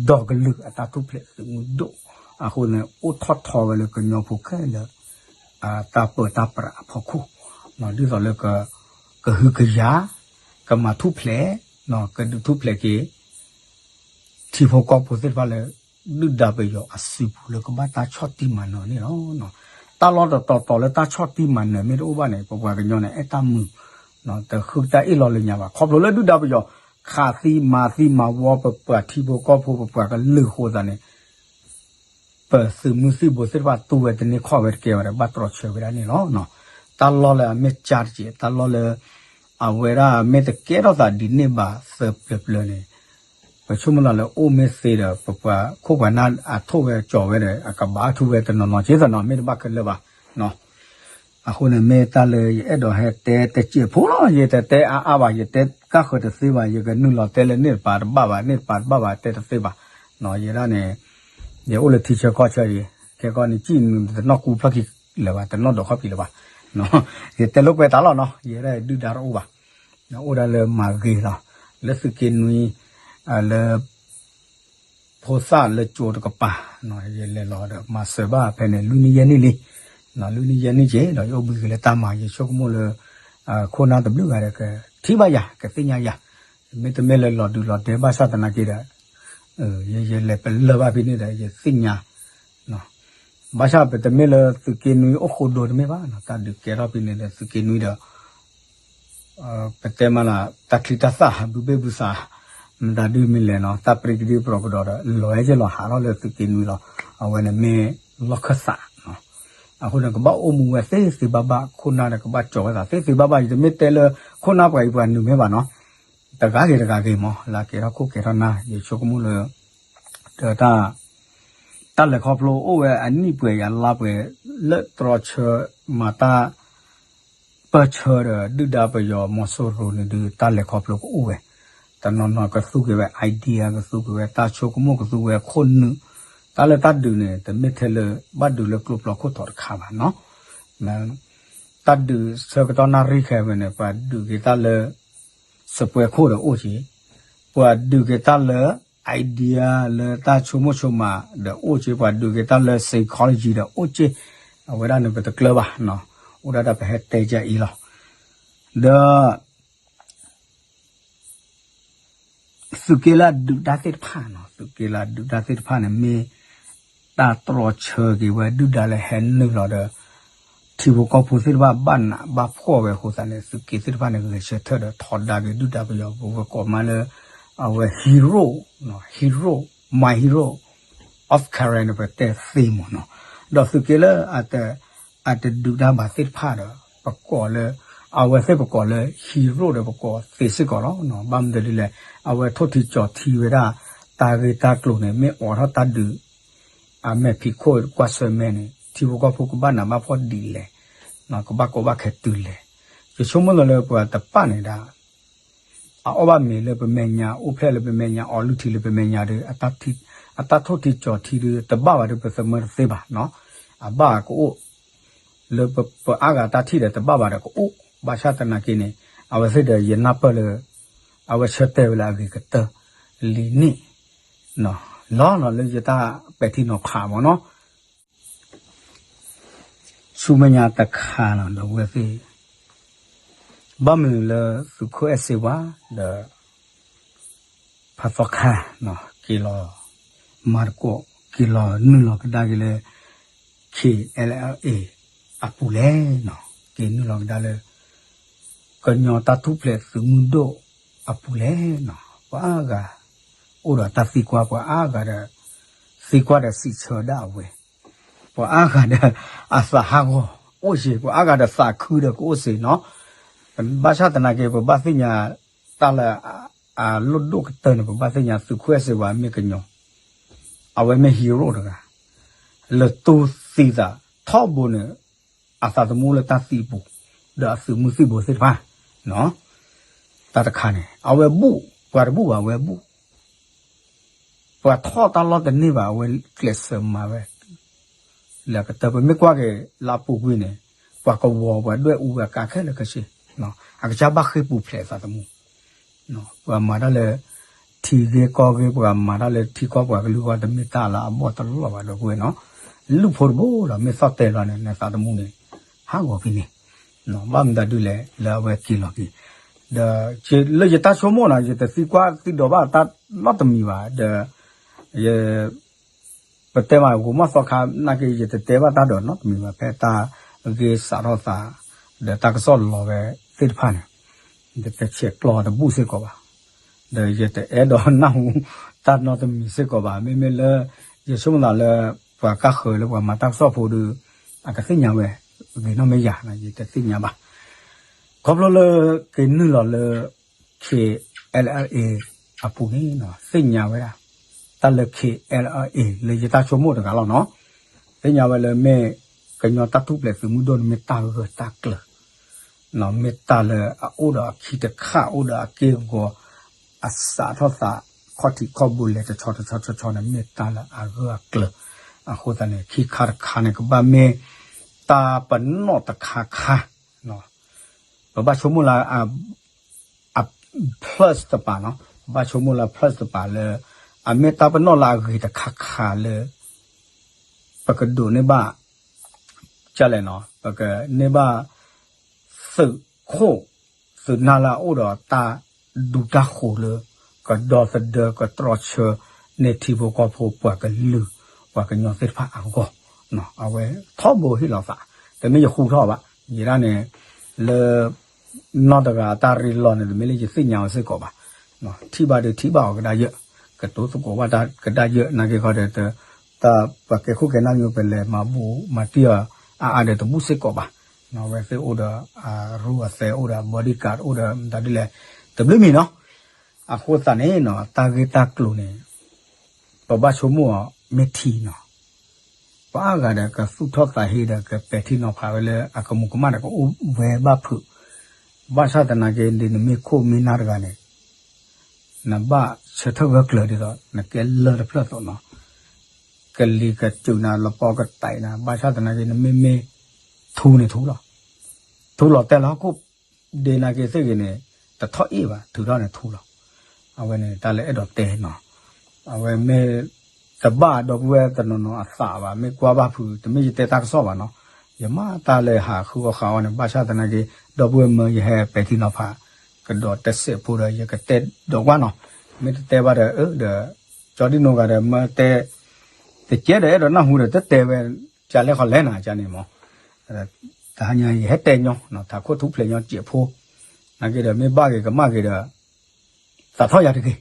ဒီကလုာ်အတၢ်ထူၣ်ဖျဲးသုးမုၢ်ဒိၣ်, အဃိန့ၣ် အိၣ်ထီၣ်ထီဝဲလၢကညီဖိခဲလၢာ် တၢ်ပၢတၢ်ပြးအဖီခိၣ်, ဒ်သိးလၢ ကဟုကယာ်, ကမၤထူၣ်ဖျဲး, ကဒုးထူၣ်ဖျဲးက့ၤ ထံဖိကီၢ်ဖိသ့ၣ်တဖၣ်လၢ ဒုၣ်ဒါပယီၤအစုပူၤလၢကဘၣ်တၢ်ဆီၣ်တံၢ်မၤနၢၤန့ၣ်လီၤ. တၢ်လီၢ်တတီၤတီၤလၢတၢ်ဆီၣ်တံၢ်မၤနၢၤမ့ၢ်တအိၣ်ဘၣ်န့ၣ် ပပှၤကညီန့ၣ် အဲၣ်တၢ်မုာ်, တဃုတၢ်အ့ၣ်လီၤလၢညါဘၣ်. ခီဖျိလၢဒုၣ်ဒါပယီၤ ခးသံမၤသံမၤဝီပပှၤထံဖိကီၢ်ဖိပပှၤကလုာ်အဃိသတးန့ၣ် ပသုးမုၢ်သံၣ်ဘိသ့ၣ်တဖၣ်တူၢ်ဝဲတန့ၢ်ခီၣ်ဝဲတကဲဝဲဒီး ဘၣ်တြီဆၢဝဲဒၣ်န့ၣ်လီၤ. တၢ်လီၢ်လၢအမ့ၢ်ကၠါတက့ၢ်, တၢ်လီၢ်လၢ အဝဲဒၣ်မ့ၢ်တကဲထီၣ်သးဒ်န့ၣ်ဘၣ်သၢပျၢၤပျၢၤန့ၣ် ပဆိကမိၣ်လီၤလၢအိၣ်မ့ၢ်သ့ဒီး ပပှၤခိၣ်ပှၤနၢ်အထိၣ်ဝဲကၠီၤဝဲဒီး အကဘၣ်ထူဝဲတနီၤနီၤက့သနီၤ မ့ၢ်တဘၣ်ခဲလၢာ်ဘၣ်. အဃိန့ၣ်မ့ၢ်တၢ်လၢယအဲၣ်ဒိးဟဲတဲတစဲးဖိလီၤ, ယတတဲအါအါဘၣ်, ယတဲကၣ်ဃၢၤတသ့ဘၣ်, ယကနုာ်လီၤတဲလၢန့ၣ်တပၤတဘၣ်ဘၣ်, န့ၣ်တပၤတဘၣ်ဘၣ် တဲတသ့ဘၣ်. ယဲဒၣ်န့ၣ် ယအိၣ်လၢထံဆၢကီၢ်ဆၢအံၤ, ခဲကီၢ်န့ၣ် ကံၣ်နုာ်တနီၢ်ကူဖျီၣ်ခံလၢၤဘၣ်, တနီၢ်ဒိးခီၣ်ဖံးလၢၤဘၣ်. ယတဲလိာ်ကွဲသးလီၤနီၤ, ယဲဒၣ်ဒုၣ်ဒါတအိၣ်ဘၣ်, အိၣ်ဒၣ်လၢမၤဂ့ၤလီၤ, လၢသုးက့နွံ, လၢ ဖိသၣ်လၢကၠိတကပၤ, ယလဲၤလီၤဒီး မၤစၢၤဘၣ်ဖဲန့ၣ် လွံၢ်နံၣ်ယဲၢ်နံၣ်လံ, လွံၢ်နံၣ်ယဲၢ်နံၣ်က့ၤ ဒီးယအိၣ်ဘှံးက့ၤလၢတၢ်မၤ, ယဆိကမိၣ်လၢ ခိၣ်နၢ်တဘျုးဂၤဒီး ကထံၣ်ဘၣ်ယၤ ကသ့ၣ်ညါယၤ, မ့တမ့ၢ်လၢလီၤဒုးလီၤဒဲဘၣ်ဆၣ်သနာ်က့ဒီး ယလဲၤပလၢၢ်ဘၣ်ဖဲန့ၣ်ဒီး ယသ့ၣ်ညါ, ဘၣ်ဆၣ်ပတမ့ၢ်လၢသုးက့နွံအိၣ်ဃိဒိတမ့ၢ်ဘၣ်, တၢ်ဒုးကဲထီၣ်ဖဲန့ၣ်ဒီး သုးက့နွံဒီး ပတဲမးလၢ တၢ်ချံတၢ်သၣ် ဘုဘ့ၣ်ဘုသး မတၤဒုမ့ၢ်လဲၣ်နီၤ, တၢ်ပြံကဒံပြီကဒီးဒီး လီၤဟဲက့ၤလီၤဟးထီၣ်လၢသုးက့နွံလီၤ. အဝဲန့ၣ်မ့ၢ်လီၢ်ခၢၣ်သး, အဃိန့ၣ် ကဘၣ်အိၣ်မူဝဲသ့သ့ဘၣ်ဘၣ်, ခိၣ်နၢ်ဒီးကဘၣ်ကၠီၤဝဲသးသ့သ့ဘၣ်ဘၣ်, ယတမ့ၢ်တဲလၢခိၣ်နၢ်ပှၤအံၤပှၤနုာ်မ့ၢ်ဘၣ်နီၤ, တဂၤဂ့ၤတဂၤဂ့ၤမး လၢကဲထီၣ်ခိၣ်ကဲထီၣ်နၢ်, ယဆိကမိၣ်လၢ ဒီးတၢ် တၢ်လဲၤခီဖျိအိၣ်ဝဲအနံၣ်ပှဲၤယၤလါပှဲၤ လၢတြီဆၢမၤတၢ် ပၢၢ်ဆၢဒီးဒုၣ်ဒါပယီၤမီၤစိရိၤန့ၣ်ဒုး တၢ်လဲၤခီဖျိကအိၣ်ဝဲ, တနီၤနီၤကသူက့ၤဝဲ idea ကသူက့ၤဝဲ တၢ်ဆိကမိၣ်ကသူဝဲခိၣ်နုာ်, တၢ်လၢတၢ်ဒုးန့ၣ် တမ့ၢ်ထဲလၢဘၣ်ဒုးလၢကျိပျီခိၣ်ထီတခါဘၣ်နီၤ, တၢ်ဒုးဆၢကတီၢ်နၣ်ရံၣ်ခဲဝဲန့ၣ် ပှၤဒုးက့ၤတၢ်လၢ စပွဲခိၣ်ဒီးအိၣ်က့ၤ, ပှၤဒုးက့ၤတၢ်လၢ idea လၢတၢ်ဆိကမိၣ်ဆိကမးဒီးအိၣ်က့ၤ, ပှၤဒုးက့ၤတၢ်လၢ psychology ဒီးအိၣ်က့ၤ, အဝဲဒၣ်န့ၣ်ပတကျၢၤဘၣ်, အိၣ်ဒၣ်တၢ်ပဟဲတဲကအံၤလီၤ. ဒီး သုးက့လၢအဒုးတၢ်သ့ၣ်တဖၣ်နီၤ, သုးက့လၢအဒုးတၢ်သ့ၣ်တဖၣ်န့ၣ် မ့ၢ်တၢ်တြီဆၢက့ၤဝဲဒုၣ်ဒါလၢဟဲနုာ်လီၤဒီး ထံဖိကီၢ်ဖိသ့ၣ်တဖၣ်ဘၣ်နးဘၣ်ဖှီၣ်ဝဲအဃိသတးန့ၣ် သုးက့သ့ၣ်တဖၣ်န့ၣ် ဂဲၤဆၢထၢၣ်ဒီးထီဒါက့ၤဒုၣ်ဒါပယီၤ ပဝဲကိးမးလၢ အဝဲ hero, hero, my hero of Karen န့ၣ် ပတဲသ့မးနီၤ, ဒီးသုးက့လၢ အတဒုးတၢ်ဘၣ်သ့ၣ်တဖၣ်ဒီး ပကိးလၢ အဝဲသ့ၣ်ပကိးလၢ hero ဒီးပကိးသ့စ့ၢ်ကီးလီၤ. ဘၣ်မနုၤဒ်လဲၣ်, အဝဲထိၣ်ထံကၠီၤထံဝဲဒၣ် တၢ်ဂ့ၢ်တၢ်ကျိၤန့ၣ် မ့ၢ်အိးထီၣ်တၢ်ဒုး အမဲာ်ဖံးခိၣ်ကွၢ်ဆၢၣ်မဲာ်န့ၣ် ထံဖိကီၢ်ဖိကဘၣ်နးဘၣ်ဖှီၣ်ဒ်လဲၣ်, ကဘၣ်ကိးဘၣ်ခဲတုၤလဲၣ်. ယဆိကမိၣ်လီၤလၢပှၤတပၣ်န့ၣ်ဒၣ် အအီၣ်ဘၣ်မ့ၤလၢပမဲာ်ညါ, အိၣ်ဖျဲၣ်လၢပမဲာ်ညါ, အီလုၢ်ထံလၢပမဲာ်ညါဒီး အတၢ်ထိၣ်ထံကၠီၤထံဒီး တဘၣ်ဘၣ်ဒီး ပသမၢတသ့ဘၣ်နီၤ, အဘၣ်ကအိၣ် လၢပအါဂၤတၢ်ထံၣ်ဒီးတဘၣ်ဘၣ်ဒီးကအိၣ်, ဘၣ်ဆၣ်သနာ်က့န့ၣ် အဝဲသ့ၣ်ဒီးယနၢ်ပၢၢ်လၢ အဝဲဆၢတဲာ်ဝဲလၢအဂ့ၤကတၢၢ်လံန့ၣ် လီၤလီၤလၢယတၢ်ပဲာ်ထံနီၤဖးမ့ၢ်နီၤ. ဆူမဲာ်ညါတခါနီၤ ဒီပုၢ်ဝဲၢ်သ့ၣ်, ဘၣ်မနုၤလၢသုးခိၣ်အဲၣ်စ့ဝါဒီး ဖးသီခါ က့ၤလီၤမၤသကိး က့ၤလီၤနုာ်လီၤကဒါက့ၤလၢ K N L A အပူၤလဲၣ်နီၤ, က့ၤနုာ်လီၤကဒါလၢ ကညီတၢ်ထူၣ်ဖျဲးသုးမုၢ်ဒိၣ်အပူၤလဲၣ်နီၤ, ပှၤအါဂၤ အိၣ်ဒီးတၢ်သံကွၢ်, ပှၤအါဂၤဒီး သံကွၢ်ဒီးစံးဆၢဒၣ်အဝဲ, ပှၤအါဂၤဒီး အသးဟးဂီၤအိၣ်စ့ၢ်, ပှၤအါဂၤဒီးသးခုဒီးကအိၣ်စ့ၢ်နီၤ. ဘၣ်ဆၣ်သနာ်က့ ပဘၣ်သ့ၣ်ညါတၢ်လၢ အလိၣ်ဒိၣ်ကတၢၢ်န့ၣ် ပဘၣ်သ့ၣ်ညါသုးခိၣ်အဲၣ်စ့ဝါမ့ၢ်ကညီ, အဝဲမ့ၢ် hero တဂၤ, လၢတူၢ်သံသးထီဘိန့ၣ် အသးသမူလၢတၢ်သံပူၤ ဒီးအသုးမုၢ်သံၣ်ဘိသ့ၣ်တဖၣ်နီၤ. တၢ်တခါန့ၣ် အဝဲဘူၣ်, ပှၤတဘူၣ်ဘၣ် အဝဲဘူၣ်, ပှၤထီၣ်တၢ်လီၢ်တန့ၢ်ဘၣ် အဝဲကျဲးစၢးမၤဝဲ လၢအကတၢၢ် ပမ့ၢ်ကွၢ်က့ၤလၢအပူၤကွံာ်န့ၣ် ပှၤကဝီၤပှၤဒွဲၣ်အူဝဲကါခဲလၢာ်ခဲဆ့, အကစၢ်ဘၣ်ဃ့ၢ်ပူၤဖျဲးအသးသမူ, ပှၤမၤတၢ်လၢ ထံဂ့ၢ်ကီၢ်ဂ့ၢ် ပှၤမၤတၢ်လၢထံကီၢ်ပှၤကလုာ်ဂီၢ် တမ့ၢ်တၢ်လၢအဘီၣ်တလီၢ်ဘၣ် ဒီပုၢ်ဝဲၢ်နီၤ, လုၢ်ဖိတဘိလီၤ မ့ၢ်သီၣ်တဲာ်လီၤန့ၣ် နသးသမူန့ၣ် ဟးဂီၤဖဲန့ၣ်, ဘၣ်မနုၤဒုလဲၣ် လၢအဝဲက့ၤလီၤက့ၤ, ဒီး လၢယတၢ်ဆိကမိၣ်နီၤ ယတသံကွၢ်သံဒိးဘၣ်တၢ်နီတမံၤဘၣ် ဒီး ယ ပတဲမး ဂိၤမီၢ်သီခါ နာ်က့ ယတတဲဘၣ်တၢ်ဒိးနီတမံၤဘၣ် ဖဲတၢ်ဂ့ၢ်စးထီၣ်သး ဒီးတၢ်ကစီၣ်လီၤဝဲသ့ၣ်တဖၣ်န့ၣ်, ယတဆဲးကျိးတဘူၣ်စ့ၢ်ကီးဘၣ်, ဒီးယတအဲၣ်ဒိးနၢ်ဟူတၢ်နီတမံၤစ့ၢ်ကီးဘၣ် မ့မ့ၢ်လၢ ယဆိကမိၣ်သးလၢ ပှၤကါဃၢၤလၢပှၤမၤတၢ်ကစီၣ်ဖိဒီး အကသ့ၣ်ညါဝဲ ဂ့ၤနီၢ်မ့ၢ်ယၤ ယတသ့ၣ်ညါဘၣ်, ခီဖျိလၢ က့ၤနုာ်လီၤလၢ KNLA အပူၤန့ၣ် သ့ၣ်ညါဝဲဒၣ် တၢ်လၢ KNLA လၢယတၢ်ဆိကမိၣ်တဂၤလီၤနီၤ, သ့ၣ်ညါဝဲလၢမ့ၢ် ကညီတၢ်ထူၣ်ဖျဲးသုးမုၢ်ဒိၣ်န့ၣ် မ့ၢ်တၢ်ဂၢၢ်တၢ်ကျၢၤ မ့ၢ်တၢ်လၢအအိၣ်ဒီးအခံတခါ အိၣ်ဒီးအက့ၢ်အဂီၤ အစးထီၣ်သး ခီၣ်ထံးခီၣ်ဘိလဲၤတဆီတဆီတဆီန့ၣ် မ့ၢ်တၢ်လၢအဂၢၢ်အကျၢၤ, အဃိသတးန့ၣ် ခံခါတခါန့ၣ် ကဘၣ်မ့ၢ် တၢ်ပနီၣ်တခါခါ ပဘၣ်ဆိကမိၣ်လၢ အ plus တပၤနီၤ, ပဘၣ်ဆိကမိၣ်လၢ plus တပၤလၢ အမ့ၢ်တၢ်ပနီၣ်လၢအဂ့ၤတခါခါလၢ ပကဒိးန့ၢ်ဘၣ် ကလဲၣ်နီၤ ပကန့ၢ်ဘၣ် သုးခိၣ် သုးနၢ်လၢအအိၣ်ဒီးတၢ်ဒူတၢ်ဃိၤလၢ ကဒီသဒၢကတြီဆၢ န့ၢ်ထံဖိကီၢ်ဖိပှၤကလုာ် ပှၤကညီသ့ၣ်တဖၣ်အဂီၢ်, အဝဲထီဘိဟ့ၣ်လီၤသး, တမ့ၢ်ယဃူထီၣ်ဘၣ်, ယဲဒၣ်န့ၣ် လၢ နီၢ်တဂၤအတၢ်ရ့လိာ်န့ၣ် တမ့ၢ်လၢယသ့ၣ်ညါအီၤစ့ၢ်ကီးဘၣ်, ထံၣ်ဘၣ်ဒီးထံၣ်ဘၣ်အီၤကဒါယၢ်, ကတိၤသကိးဘၣ်တၢ်ကဒါယၢ် နာ်က့ခီဒီး တၢ်ပှၤကဲခိၣ်ကဲနၢ်မ့ၢ်ပလဲၤမၤဘူၣ်မၤတံၢ်အီၤ အါအါဒီးတဘူၣ်စ့ၢ်ကီးဘၣ်, အဝဲသ့ၣ်အိၣ်ဒီး အရူအသဲအိၣ်ဒီး bodyguard အိၣ်ဒီး မတၤဒ်လဲၣ် တဘျုးမံၤနီၤ, အဃိသတးန့ၣ်နီၤ တၢ်ဂ့ၢ်တၢ်ကျိၤန့ၣ် ပဘၣ်ဆိကမိၣ်အီၤမ့ၢ်ထံနီၤ, ပှၤအါဂၤဒီးကသူၣ်ထီၣ်သးဟ့ဒီးကပဲာ်ထံနီၤဖးဝဲလၢအကမူၤကမၣ်ဒီးကအိၣ်ဝဲဘၣ်ဖုး, ဘၣ်ဆၣ်သနာ်က့ ဒ်နမ့ၢ်ခိၣ်မ့ၢ်နၢ်တဂၤန့ၣ် နဘၣ်ဆၢထၢၣ်ဂၢၢ်ကျၢၤဒ်သိး နကဲလၢၢ်တဖျၢၣ်သိးနီၤ, ကလံၤကစူးနၤ လပီကတံာ်နၤ ဘၣ်ဆၣ်သနာ်က့ နမ့မ့ၢ်ထူန့ၣ်ထူလီၤ, ထူလီၤတဲာ်လၢဟီၣ်ခိၣ် ဒ်နာ်က့သ့ၣ်ဂ့ၤန့ၣ် တထီၣ်အ့ၣ်ဘၣ် ထုးထီၣ်န့ၣ်ထူလီၤ, အဝဲန့ၣ်တၢ်လၢအဲၣ်ဒိးတဲနီၤ, အဝဲမ့ၢ် တဘၣ်ဒီပုၢ်ဝဲၢ်တနီၤနီၤအသးဘၣ် မ့ၢ်ကွၢ်ဘၣ်ဖုး တမ့ၢ်ယတဲတၢ်ကစီၣ်ဘၣ်နီၤ, ယမၤတၢ်လၢဟးဃုအီၣ်ဃးအီၣ်န့ၣ် ဘၣ်ဆၣ်သနာ်က့ ဒီပုၢ်ဝဲၢ်မၢယဟဲပဲာ်ထံနီၤဖး ကဒီးတစဲးဖိဒီး ယကတဲဒီးကွၢ်နီၤ, မ့ၢ်တတဲဘၣ်ဒီး အၢ ဒီး ကၠီဒံနိဂၤဒီး မၢတဲ တကဲဒီးအဲၣ်ဒိးနၢ်ဟူဒီး တတဲဝဲ ကလဲၤခီလဲၤနၤကန့ၣ်မး တဟါညါယဟဲတဲညီ ထးခိၣ်ထူဖျဲးညီစဲးဖိ, နာ်က့ဒီး မ့ၢ်ဘၣ်ဂ့ၤကမၣ်ဂ့ၤဒီး သးထီၣ်ယၤတဂ့ၤ,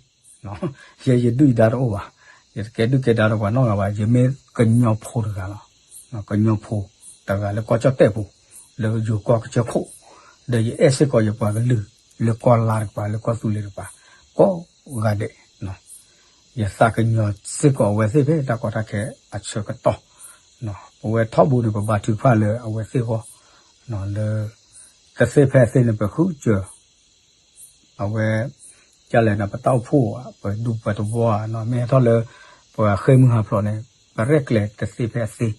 ယဲယဒုၣ်ယဒါတအိၣ်ဘၣ်, ယတကဲဒုၣ်ကဲဒါဒီးပှၤနီတဂၤဘၣ်, ယမ့ၢ်ကညီဖိတဂၤလီၤ, ကညီဖိတဂၤလၢကီၢ်ကၠီၣ်တဲၣ်ပူၤ, လၢယိၤကီၢ်ကစၢၢ်ခိၣ်, ဒီးယအဲၣ်စ့ၢ်ကီးယပှၤကလုာ် လၢကီၢ်လါတကပၤ လၢကီၢ်သူလ့ၤတကပၤ, ကိးဂၤဒဲး ယသးကညီၤစ့ၢ်ကီးအဝဲသ့ၣ်ဖဲတၢ်ကီတၢ်ခဲအဆၢကတီၢ်, ပဝဲထီဘိန့ၣ် ပဘါထုကဖၣ်လၢအဝဲသ့ၣ်အဂီၢ်, လၢ တသ့ဖဲအသ့န့ၣ် ပဃုစၢၤ အဝဲ ကလဲၣ်န့ၣ် ပတၢ်အိၣ်ဖှိၣ်ဧါ ပဒူပှၤတဝီဧါ မ့ၢ်ဟဲထီၣ်လၢ ပှၤဃ့ၢ်မုၢ်ဟးဖျိးန့ၣ် ပရဲၣ်ကျဲၤတသ့ဖဲအသ့,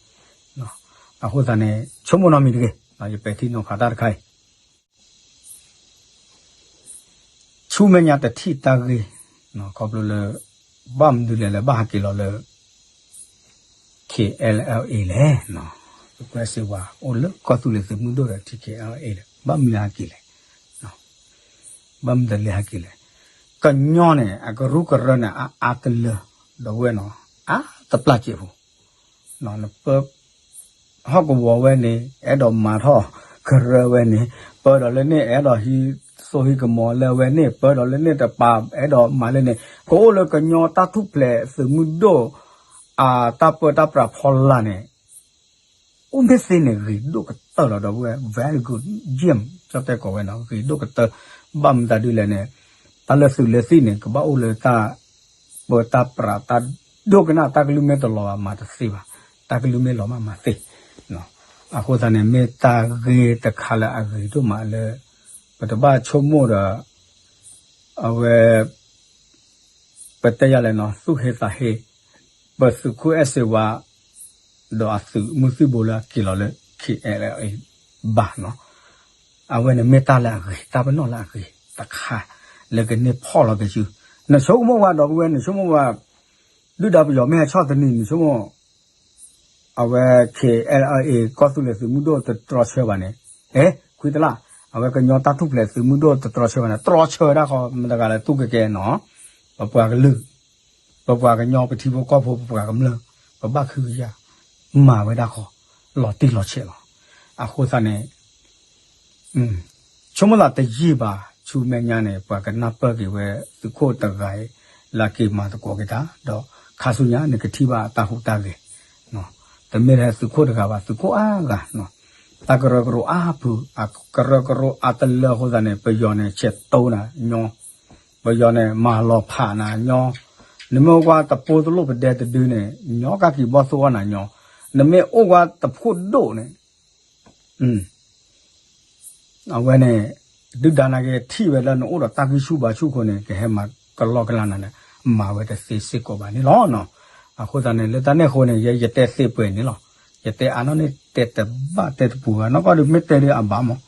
အဃိသတးန့ၣ် ဆိကမိၣ်နီတမံၤတဂ့ၤ, ယပဲာ်ထံနီၤဖးတၢ်တခါအံၤ ဆူမဲာ်ညါတထံၣ်တၢ်ဂ့ၢ် ခီဖျိလၢ ဘၣ်မနုၤလဲၣ်လၢဘၣ်ဟးက့ၤလီၤလၢ K N L A လဲၣ်, သုကွဲးစ့ၢ်ဝါ အိၣ်လၢကီၢ်သူလ့ၤသုးမုၢ်ဒိၣ်ဒီး T K L A လဲၣ်, ဘၣ်မနုၤလဲၣ်ဟးက့ၤလဲၣ်, ဘၣ်မနုၤလဲၣ်ဟးက့ၤလဲၣ်, ကညီန့ၣ် အကရူၢ်ကရၢန့ၣ် အါအါတလၢ ဒီပုၢ်ဝဲၢ်နီၤ အါတပျၢ်စဲးဖိ နပၢ ဟီၣ်ကဝီၤဝဲန့ၣ် အဲၣ်ဒိးမၤထီၣ်ကရၢဝဲန့ၣ် ပၢဒီးလၢန့ၣ် အဲၣ်ဒိးဟံးသိဟံးကမီၤလၢဝဲန့ၣ် ပၢဒီးလၢန့ၣ်တပၤ အဲၣ်ဒိးမၤလၢန့ၣ် ကအိၣ်လၢကညီတၢ်ထူၣ်ဖျဲးသုးမုၢ်ဒိၣ် အတၢ်ပၢတၢ်ပြးဖီလာ်န့ၣ် အိၣ်မ့ၢ်သ့န့ၣ် ဂ့ၤဒိၣ်ကတၢၢ်လီၤ ဒီပုၢ်ဝဲၢ် very good, gem ကၠီတဲကိးဝဲနီၤ ဂ့ၤဒိၣ်ကတၢၢ် ဘၣ်မတၤဒ်လဲၣ်န့ၣ် တၢ်လၢသုးလၢသံၣ်န့ၣ် ကဘၣ်အိၣ်လၢတၢ်ပၢတၢ်ပြး တၢ်ဒိကနၣ် တၢ်ကလုၢ်မ့ၢ်တလီၤဘၣ် မၤတသ့ဘၣ်, တၢ်ကလုၢ်မ့ၢ်လီၤမးမၤသ့, အဃိသတးန့ၣ် မ့ၢ်တၢ်ဂ့ၢ်တခါလၢအဂ့ၤဒိၣ်မးလၢ ပတဘၣ်ဆိကမိၣ်ဒီး အဝဲ ပတဲယၤလဲၣ်နီၤ သူၣ်ဟ့သးဟ့ ပသုးခိၣ်အဲၣ်စ့ဝါ ဒီးအသုးမုၢ်သံၣ်ဘိလၢအက့ၤလီၤလၢ KNLA ဘၣ်နီၤ, အဝဲန့ၣ်မ့ၢ်တၢ်လၢအဂ့ၤ တၢ်ပနီၣ်လၢအဂ့ၤတခါ လၢကန့ၢ်ဖီၣ်လီၤက့ၤစု, နဆိကမိၣ်ဝဲဒီပုၢ်ဝဲၢ် နဆိကမိၣ်ဝဲ ဒုၣ်ဒါပယီၤမ့ၢ်ဟဲဆီၣ်သနံၤ နဆိကမိၣ် အဝဲ KNLA ကီၢ်သူလ့ၤသုးမုၢ်ဒိၣ်တတြီဆၢဘၣ်န့ၣ်, အဲ ခွံတလၢ်, အဝဲကညီတၢ်ထူၣ်ဖျဲးသုးမုၢ်ဒိၣ်တတြီဆၢဘၣ်န့ၣ် တြီဆၢဝဲဒၣ်ဃီ မတၤတဂၤလၢသူၣ်ကဲကဲနီၤ, ပပှၤကလုာ်, ပပှၤကညီ ပထံဖိကီၢ်ဖိ ပပှၤကမျၢၢ် ပဘၣ်ခုကယာ် မၤဝဲဒၣ်ဃီ လီၤတံၢ်လီၤဆဲးလီၤ. အဃိသတးန့ၣ် ဆိကမိၣ်သးတယံာ်ဘၣ် ဆူမဲာ်ညါန့ၣ် ပှၤကနၢ်ပၢၢ်က့ၤဝဲသုးခိၣ်တဂၤအံၤ လၢအက့ၤမၤသကိးက့ၤတၢ် ဒီးခါဆူညါ နကထံၣ်ဘၣ်အတၢ်ဟူးတၢ်ဂဲၤ, တမ့ၢ်ထဲသုးခိၣ်တဂၤဘၣ် သုးခိၣ်အါဂၤ, တၢ်ကရၢကရိအါဖုး ကရၢကရိအါတလၢအဃိသတးန့ၣ် ပယီၤန့ၣ် ဆဲးတိနၤညီ ပယီၤန့ၣ် မၤလီၤဖးနၤညီ, နမ့ၢ်အိၣ်ကွၢ်တပိၢ်တလိၣ်ပဒဲတဒုန့ၣ် ညီကၢ်က့ၤဘီၣ်သိၣ်အီၣ်နၤညီ, နမ့ၢ်အိၣ်ကွၢ်တဖိၣ်ဒိၣ်န့ၣ် အဝဲန့ၣ် ဒုၣ်ဒါနာ်က့ ထံၣ်ဝဲလၢနအိၣ်ဒီးတၢ်ဂံၢ်ဆူၣ်ဘါဆူၣ်အဃိန့ၣ် ကဟဲမၤကလီကလီနၤန့ၣ် မၤဝဲတသ့စ့ၢ်ကီးဘၣ်န့ၣ်လီၤ. အဃိသတးန့ၣ် လၢတၢ်န့ၣ်အဃိန့ၣ် ယဲယတဲသ့ပှဲၤန့ၣ်လီၤ. ယတဲအါနီၢ်န့ၣ်တဲတဘၣ်တဲတပူၤဘၣ် နီၢ်ကီၢ်ဒုးမ့ၢ်တဲဒုးအဘၣ်မး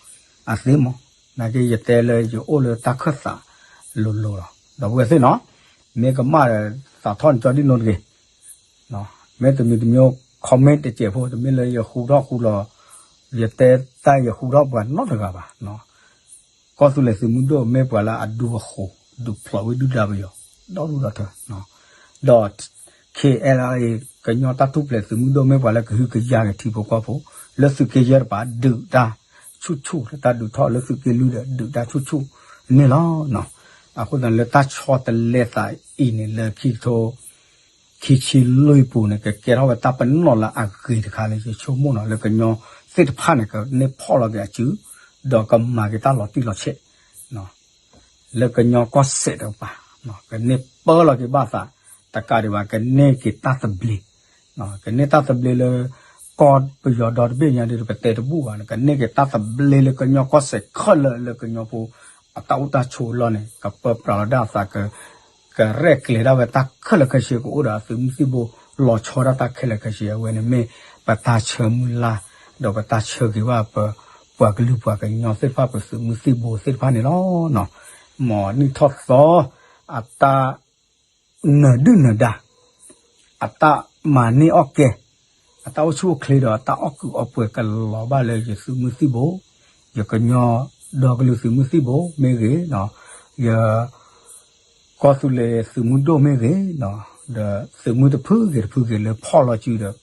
အသ့မး, နာ်က့ယတဲလၢယအိၣ်လၢတၢ်ခၢၣ်သးလိၤလိၤလီၤ. ဒီပုၢ်ဝဲၢ်သ့ၣ်နီၤ မ့ၢ်ကမၣ်ဒီး သးထီၣ်နကၠီဒ်နိတဂ့ၤ မ့ၢ်တမံၤတမံၤ comment တစဲးဖိ တမ့ၢ်လၢယဃူထီၣ်ဃူလီၤ, ယတဲတၢ်ယဃူထီၣ်ပှၤနီတဂၤဘၣ်. ကီၢ်သူလ့ၤသုးမုၢ်ဒိၣ်မ့ၢ်ပှၤလၢအဒူအဃိၤ ဒုးဖျိးဝံဒုၣ်ဒါပယီၤ ဒီဒူၣ်ဒီထၢ, ဒီး KNLA ကညီတၢ်ထူၣ်ဖျဲးသုးမုၢ်ဒိၣ်မ့ၢ်ပှၤလၢကဟုကယာ်က့ၤထံဖိကီၢ်ဖိ လၢသုးက့ယဲၢ်တပၤ ဒုးတၢ်ဆူၣ်ဆူၣ် လၢတၢ်ဒုးထီၣ်လၢသုးက့လွံၢ်ဒီး ဒုးတၢ်ဆူၣ်ဆူၣ်န့ၣ်လီၤ. အဃိသတးလၢတၢ်ဆီတလဲသးအံၤန့ၣ် လၢခံကထိ ခံဆံလွံၢ်ပူၤန့ၣ် ကကဲထီၣ်ဝဲတၢ်ပနီၣ်လၢအဂ့ၤတခါလၢယဆိကမိၣ်နီၤ လၢကညီသ့ၣ်တဖၣ်န့ၣ် ကန့ၢ်ဖီၣ်လီၤက့ၤအစု ဒီးကမၤက့ၤတၢ်လီၤတံၢ်လီၤဆဲး လၢကညီကီၢ်စဲၣ်တကပၤ ကန့ၢ်ပၢလီၤက့ၤဘၣ်သး တကးဒံးဘၣ် ကန့ၢ်က့ၤတၢ်သဘျ့ ကန့ၢ်တၢ်သဘျ့လၢ ကီၢ်ပယီၤဒီတဘ့ၣ်ညါဒီး ပတဲတဘူၣ်ဘၣ်န့ၣ် ကန့ၢ်က့ၤတၢ်သဘျ့လၢကညီကီၢ်စဲၣ်ခဲလၢာ်လၢကညီဖိ အတၢ်အိၣ်တၢ်ဆိးအလီၢ်န့ၣ် ကပၢပြးလီၤဒၣ်အသး ကရဲၣ်ကျဲၤဒၣ်ဝဲတၢ်ခဲလၢာ်ခဲဆ့ ကအိၣ်ဒီးအသုးမုၢ်သံၣ်ဘိ လီၤဆီဒၣ်တၢ်ခဲလၢာ်ခဲဆ့ အဝဲန့ၣ်မ့ၢ်ပတၢ်ဆၢမုၢ်လၢ် ဒီးပတၢ်ဆၢဂ့ၤဘၣ်ပ ပှၤကလုာ်ပှၤကညီသ့ၣ်တဖၣ် ပသုးမုၢ်သံၣ်ဘိသ့ၣ်တဖၣ်န့ၣ်လီၤ. မ်နံၣ်ထီၣ်သီ အတၢ် နၢၤဒုၣ်နၢၤဒါ အတၢ်မၤန့ၢ်အီၣ်ကဲ အတၢ်အိၣ်ဆူၣ်အိၣ်ချ့ဒီးအတၢ်အီၣ်ကုာ်အီပှဲၤကလီၤဘၣ်လၢယသုးမုၢ်သံၣ်ဘိ, ယကညီဒီကလုာ်သုးမုၢ်သံၣ်ဘိမ့ၢ်ဂ့ၤ, ယ ကီၢ်သူလ့ၤသုးမုၢ်ဒိၣ်မ့ၢ်ဂ့ၤ, ဒီးသုးမုၢ်တဖုဂ့ၤတဖုဂ့ၤလၢဖီၣ်လီၤစုဒီး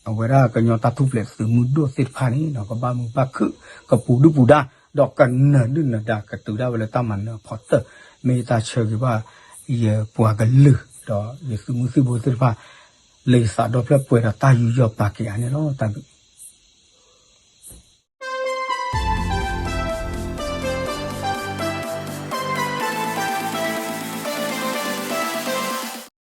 အဝဲဒၣ်ကညီတၢ်ထူၣ်ဖျဲးသုးမုၢ်ဒိၣ်သ့ၣ်တဖၣ်န့ၣ် ကဘၣ်မုာ်ဘၣ်ခုၣ် ကပူၤဒုၣ်ပူၤဒါ ဒီးကနၢၤဒုၣ်နၢၤဒါ ကတုၤဒၣ်ဝဲလၢတၢ်မၤနၢၤအဖီတၢၢ် မ့ၢ်ယတၢ်ဆၢဂ့ၤဘၣ် ယပှၤကလုာ် ဒီးယသုးမုၢ်သံၣ်ဘိသ့ၣ်တဖၣ် လၢယသးဒီဖျၢၣ်ပှဲၤဒီးတၢ်ယူးယီၣ်ပာ်က့ၤအါန့ၣ်လီၤ. တၢ်ဘျုး